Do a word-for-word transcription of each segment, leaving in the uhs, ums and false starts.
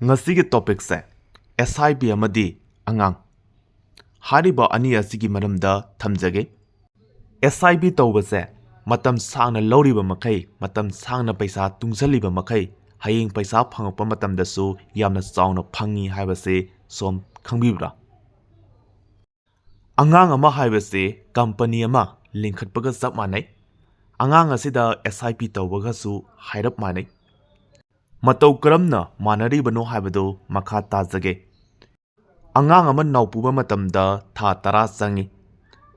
ꯉꯁꯤꯒꯤ ꯇꯣꯄꯤꯛꯁꯦ ꯑꯦꯁ I P ꯑꯃꯗꯤ ꯑꯉꯥꯡ ꯍꯥꯏꯔꯤꯕ ꯑꯅꯤ ꯑꯁꯤꯒꯤ ꯃꯔꯝꯗ ꯊꯝꯖꯒꯦ꯫ ꯑꯦꯁ ꯑꯥꯏ ꯄꯤ ꯇꯧꯕꯁꯦ ꯃꯇꯝ ꯁꯥꯡꯅ ꯂꯧꯔꯤꯕ ꯃꯈꯩ, ꯃꯇꯝ ꯁꯥꯡꯅ ꯄꯩꯁꯥ ꯇꯨꯡꯁꯤꯜꯂꯤꯕ ꯃꯈꯩ, ꯍꯌꯦꯡ ꯄꯩꯁꯥ ꯐꯪꯉꯛꯄ ꯃꯇꯝꯗꯁꯨ ꯌꯥꯝꯅ ꯆꯥꯎꯅ ꯐꯪꯉꯤ ꯍꯥꯏꯕꯁꯤ ꯁꯣꯝ ꯈꯪꯕꯤꯕ꯭ꯔꯥ? ꯑꯉꯥꯡ ꯑꯃ ꯍꯥꯏꯕꯁꯤ ꯀꯝꯄꯅꯤ ꯑꯃ ꯂꯤꯡꯈꯠꯄꯒ ꯆꯞ ꯃꯥꯟꯅꯩ꯫ ꯑꯉꯥꯡ ꯑꯁꯤꯗ ꯑꯦꯁ ꯑꯥꯏ ꯄꯤ ꯇꯧꯕꯒꯁꯨ ꯍꯥꯏꯔꯞ ꯃꯥꯟꯅꯩ꯫ ꯃꯇꯧ ꯀꯔꯝꯅ ꯃꯥꯟꯅꯔꯤꯕꯅꯣ ꯍꯥꯏꯕꯗꯨ ꯃꯈꯥ ꯇꯥꯖꯒꯦ꯫ ꯑꯉꯥꯡ ꯑꯃ ꯅꯧꯄꯨꯕ ꯃꯇꯝꯗ ꯊꯥ ꯇꯔꯥ ꯆꯪꯏ꯫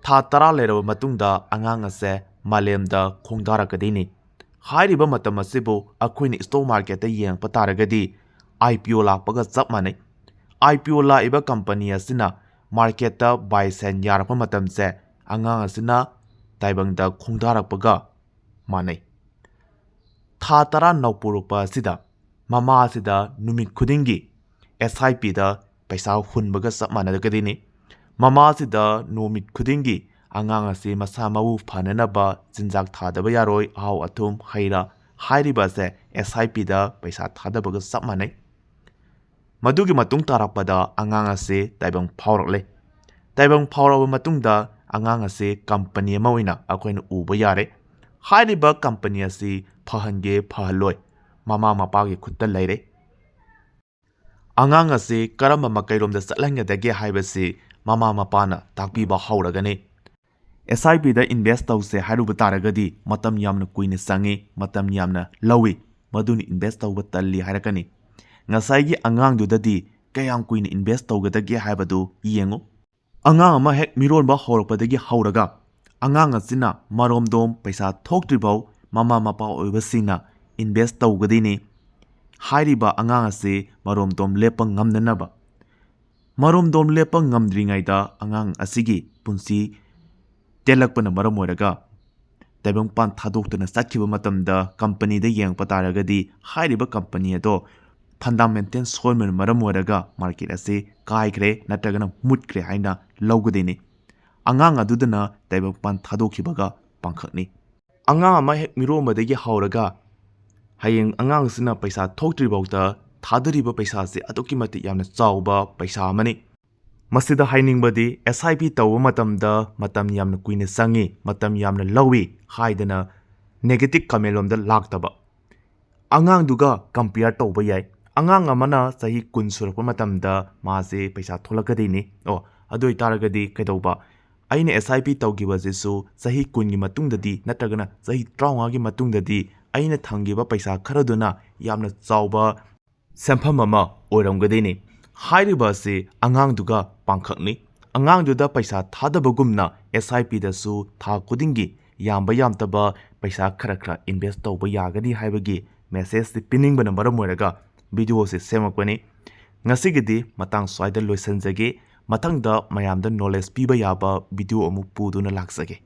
ꯊꯥ ꯇꯔꯥ ꯂꯩꯔꯕ ꯃꯇꯨꯡꯗ ꯑꯉꯥꯡ ꯑꯁꯦ ꯃꯥꯂꯦꯝꯗ ꯈꯣꯡꯗꯥꯔꯛꯀꯗꯣꯏꯅꯤ꯫ ꯍꯥꯏꯔꯤꯕ ꯃꯇꯝ ꯑꯁꯤꯕꯨ ꯑꯩꯈꯣꯏꯅ ꯁ꯭ꯇꯣꯛ ꯃꯥꯔꯀꯦꯠꯇ ꯌꯦꯡꯉꯛꯄ ꯇꯥꯔꯒꯗꯤ ꯑꯥꯏ ꯄꯤ ꯑꯣ ꯂꯥꯛꯄꯒ ꯆꯞ ꯃꯥꯟꯅꯩ꯫ ꯑꯥꯏ ꯄꯤ ꯑꯣ ꯂꯥꯛꯏꯕ ꯀꯝꯄꯅꯤ ꯑꯁꯤꯅ ꯃꯥꯔꯀꯦꯠꯇ ꯕꯥꯏ ꯁꯦꯟ ꯌꯥꯔꯛꯄ ꯃꯇꯝꯁꯦ ꯑꯉꯥꯡ ꯑꯁꯤꯅ ꯇꯥꯏꯕꯪꯗ ꯈꯣꯡꯗꯥꯔꯛꯄꯒ ꯃꯥꯟꯅꯩ꯫ ꯊꯥ ꯇꯔꯥ ꯅꯧꯄꯨꯔꯛꯄ ꯑꯁꯤꯗ ꯃꯃꯥ ꯑꯁꯤꯗ ꯅꯨꯃꯤꯠ ꯈꯨꯗꯤꯡꯒꯤ ꯑꯦꯁ ꯑꯥꯏ ꯄꯤꯗ ꯄꯩꯁꯥ ꯍꯨꯟꯕꯒ ꯆꯞ ꯃꯥꯟꯅꯒꯗꯣꯏꯅꯤ꯫ ꯃꯃꯥ ꯑꯁꯤꯗ ꯅꯨꯃꯤꯠ ꯈꯨꯗꯤꯡꯒꯤ ꯑꯉꯥꯡ ꯑꯁꯤ ꯃꯁꯥ ꯃꯎ ꯐꯅꯅꯕ ꯆꯤꯟꯖꯥꯛ ꯊꯥꯗꯕ ꯌꯥꯔꯣꯏ, ꯑꯍꯥꯎ ꯑꯊꯨꯝ, ꯍꯩ ꯔꯥ ꯍꯥꯏꯔꯤꯕ ꯑꯁꯦ ꯑꯦꯁ ꯑꯥꯏ ꯄꯤꯗ ꯄꯩꯁꯥ ꯊꯥꯗꯕꯒ ꯆꯞ ꯃꯥꯟꯅꯩ꯫ ꯃꯗꯨꯒꯤ ꯃꯇꯨꯡ ꯇꯥꯔꯛꯄꯗ ꯑꯉꯥꯡ ꯑꯁꯤ ꯇꯥꯏꯕꯪ ꯐꯥꯎꯔꯛꯂꯦ꯫ ꯇꯥꯏꯕꯪ ꯐꯥꯎꯔꯕ ꯃꯇꯨꯡꯗ ꯑꯉꯥꯡ ꯑꯁꯤ ꯀꯝꯄꯅꯤ ꯑꯃ ꯑꯣꯏꯅ ꯑꯩꯈꯣꯏꯅ ꯎꯕ ꯌꯥꯔꯦ꯫ ꯍꯥꯏꯔꯤꯕ ꯀꯝꯄꯅꯤ ꯑꯁꯤ ꯐꯍꯟꯒꯦ ꯐꯍꯜꯂꯣꯏ, ꯃꯃꯥ ꯃꯄꯥꯒꯤ ꯈꯨꯠꯇ ꯂꯩꯔꯦ꯫ ꯑꯉꯥꯡ ꯑꯁꯤ ꯀꯔꯝꯕ ꯃꯥꯏꯀꯩꯔꯣꯝꯗ ꯆꯠꯍꯟꯒꯗꯒꯦ ꯍꯥꯏꯕꯁꯤ ꯃꯃꯥ ꯃꯄꯥꯅ ꯇꯥꯛꯄꯤꯕ ꯍꯧꯔꯒꯅꯤ꯫ ꯑꯦꯁ ꯑꯥꯏ ꯄꯤꯗ ꯏꯟꯚꯦꯁ ꯇꯧꯁꯦ ꯍꯥꯏꯔꯨꯕ ꯇꯥꯔꯒꯗꯤ ꯃꯇꯝ ꯌꯥꯝꯅ ꯀꯨꯏꯅ ꯆꯪꯏ, ꯃꯇꯝ ꯌꯥꯝꯅ ꯂꯧꯏ, ꯃꯗꯨꯅ ꯏꯟꯚꯦꯁ ꯇꯧꯕ ꯇꯜꯂꯤ ꯍꯥꯏꯔꯛꯀꯅꯤ꯫ ꯉꯁꯥꯏꯒꯤ ꯑꯉꯥꯡꯗꯨꯗꯗꯤ ꯀꯌꯥꯝ ꯀꯨꯏꯅ ꯏꯟꯚꯦꯁ ꯇꯧꯒꯗꯒꯦ ꯍꯥꯏꯕꯗꯨ ꯌꯦꯡꯉꯨ꯫ ꯑꯉꯥꯡ ꯑꯃ ꯍꯦꯛ ꯃꯤꯔꯣꯟꯕ ꯍꯧꯔꯛꯄꯗꯒꯤ ꯍꯧꯔꯒ ꯑꯉꯥꯡ ꯑꯁꯤꯅ ꯃꯔꯣꯝꯗꯣꯝ ꯄꯩꯁꯥ ꯊꯣꯛꯇ꯭ꯔꯤꯐꯥꯎ ꯃꯃꯥ ꯃꯄꯥ ꯑꯣꯏꯕꯁꯤꯡꯅ ꯏꯟꯚꯦꯁ ꯇꯧꯒꯗꯣꯏꯅꯤ꯫ ꯍꯥꯏꯔꯤꯕ ꯑꯉꯥꯡ ꯑꯁꯤ ꯃꯔꯣꯝꯗꯣꯝ ꯂꯦꯞꯄ ꯉꯝꯅꯅꯕ꯫ ꯃꯔꯣꯝꯗꯣꯝ ꯂꯦꯞꯄ ꯉꯝꯗ꯭ꯔꯤꯉꯩꯗ ꯑꯉꯥꯡ ꯑꯁꯤꯒꯤ ꯄꯨꯟꯁꯤ ꯇꯦꯜꯂꯛꯄꯅ ꯃꯔꯝ ꯑꯣꯏꯔꯒ ꯇꯥꯏꯕꯪꯄꯥꯟ ꯊꯥꯗꯣꯛꯇꯨꯅ ꯆꯠꯈꯤꯕ ꯃꯇꯝꯗ ꯀꯝꯄꯅꯤꯗ ꯌꯦꯡꯉꯛꯄ ꯇꯥꯔꯒꯗꯤ ꯍꯥꯏꯔꯤꯕ ꯀꯝꯄꯅꯤ ꯑꯗꯣ ꯐꯟꯗꯥꯃꯦꯟꯇꯦꯜ ꯁꯣꯏꯕꯅ ꯃꯔꯝ ꯑꯣꯏꯔꯒ ꯃꯥꯔꯀꯦꯠ ꯑꯁꯤ ꯀꯥꯏꯈ꯭ꯔꯦ ꯅꯠꯇ꯭ꯔꯒꯅ ꯃꯨꯠꯈ꯭ꯔꯦ ꯍꯥꯏꯅ ꯂꯧꯒꯗꯣꯏꯅꯤ꯫ ꯑꯉꯥꯡ ꯑꯗꯨꯗꯅ ꯇꯥꯏꯕꯪꯄꯥꯟ ꯊꯥꯗꯣꯛꯈꯤꯕꯒ ꯄꯥꯡꯈꯛꯅꯤ꯫ ꯑꯉꯥꯡ ꯑꯃ ꯍꯦꯛ ꯃꯤꯔꯣꯟꯕꯗꯒꯤ ꯍꯧꯔꯒ ꯍꯌꯦꯡ ꯑꯉꯥꯡꯁꯤꯅ ꯄꯩꯁꯥ ꯊꯣꯛꯇ꯭ꯔꯤꯐꯥꯎꯗ ꯊꯥꯗꯔꯤꯕ ꯄꯩꯁꯥꯁꯦ ꯑꯗꯨꯛꯀꯤ ꯃꯇꯤꯛ ꯌꯥꯝꯅ ꯆꯥꯎꯕ ꯄꯩꯁꯥ ꯑꯃꯅꯤ꯫ ꯃꯁꯤꯗ ꯍꯥꯏꯅꯤꯡꯕꯗꯤ, ꯑꯦꯁ ꯑꯥꯏ ꯄꯤ ꯇꯧꯕ ꯃꯇꯝꯗ ꯃꯇꯝ ꯌꯥꯝꯅ ꯀꯨꯏꯅ ꯆꯪꯏ, ꯃꯇꯝ ꯌꯥꯝꯅ ꯂꯧꯏ ꯍꯥꯏꯗꯅ negative comment ꯂꯣꯝꯗ ꯂꯥꯛꯇꯕ꯫ ꯑꯉꯥꯡꯗꯨꯒ compare ꯇꯧꯕ ꯌꯥꯏ꯫ ꯑꯉꯥꯡ ꯑꯃꯅ ꯆꯍꯤ ꯀꯨꯟ ꯁꯨꯔꯛꯄ ꯃꯇꯝꯗ ꯃꯥꯁꯦ ꯄꯩꯁꯥ ꯊꯣꯛꯂꯛꯀꯗꯣꯏꯅꯤ꯫ ꯑꯣ, ꯑꯗꯨ ꯑꯣꯏꯇꯥꯔꯒꯗꯤ ꯀꯩꯗꯧꯕ? ꯑꯩꯅ ꯑꯦꯁ ꯑꯥꯏ ꯄꯤ ꯇꯧꯈꯤꯕꯁꯤꯁꯨ ꯆꯍꯤ ꯀꯨꯟꯒꯤ ꯃꯇꯨꯡꯗꯗꯤ ꯅꯠꯇ꯭ꯔꯒꯅ ꯆꯍꯤ ꯇꯔꯥꯃꯉꯥꯒꯤ ꯃꯇꯨꯡꯗꯗꯤ ꯑꯩꯅ ꯊꯝꯈꯤꯕ ꯄꯩꯁꯥ ꯈꯔꯗꯨꯅ ꯌꯥꯝꯅ ꯆꯥꯎꯕ ꯁꯦꯟꯐꯝ ꯑꯃ ꯑꯣꯏꯔꯝꯒꯗꯣꯏꯅꯤ꯫ ꯍꯥꯏꯔꯤꯕ ꯑꯁꯤ ꯑꯉꯥꯡꯗꯨꯒ ꯄꯥꯡꯈꯛꯅꯤ꯫ ꯑꯉꯥꯡꯗꯨꯗ ꯄꯩꯁꯥ ꯊꯥꯗꯕꯒꯨꯝꯅ ꯑꯦꯁ ꯑꯥꯏ ꯄꯤꯗꯁꯨ ꯊꯥ ꯈꯨꯗꯤꯡꯒꯤ ꯌꯥꯝꯕ ꯌꯥꯝꯗꯕ ꯄꯩꯁꯥ ꯈꯔ ꯈꯔ invest ꯇꯧꯕ ꯌꯥꯒꯅꯤ ꯍꯥꯏꯕꯒꯤ message ꯁꯤ ꯄꯤꯅꯤꯡꯕꯅ ꯃꯔꯝ ꯑꯣꯏꯔꯒ video ꯁꯤ ꯁꯦꯝꯃꯛꯄꯅꯤ꯫ ꯉꯁꯤꯒꯤꯗꯤ ꯃꯇꯥꯡ ꯁ꯭ꯋꯥꯏꯗ ꯂꯣꯏꯁꯤꯟꯖꯒꯦ꯫ ꯃꯊꯪꯗ ꯃꯌꯥꯝꯗ knowledge ꯄꯤꯕ ꯌꯥꯕ video ꯑꯃꯨꯛ ꯄꯨꯗꯨꯅ ꯂꯥꯛꯆꯒꯦ꯫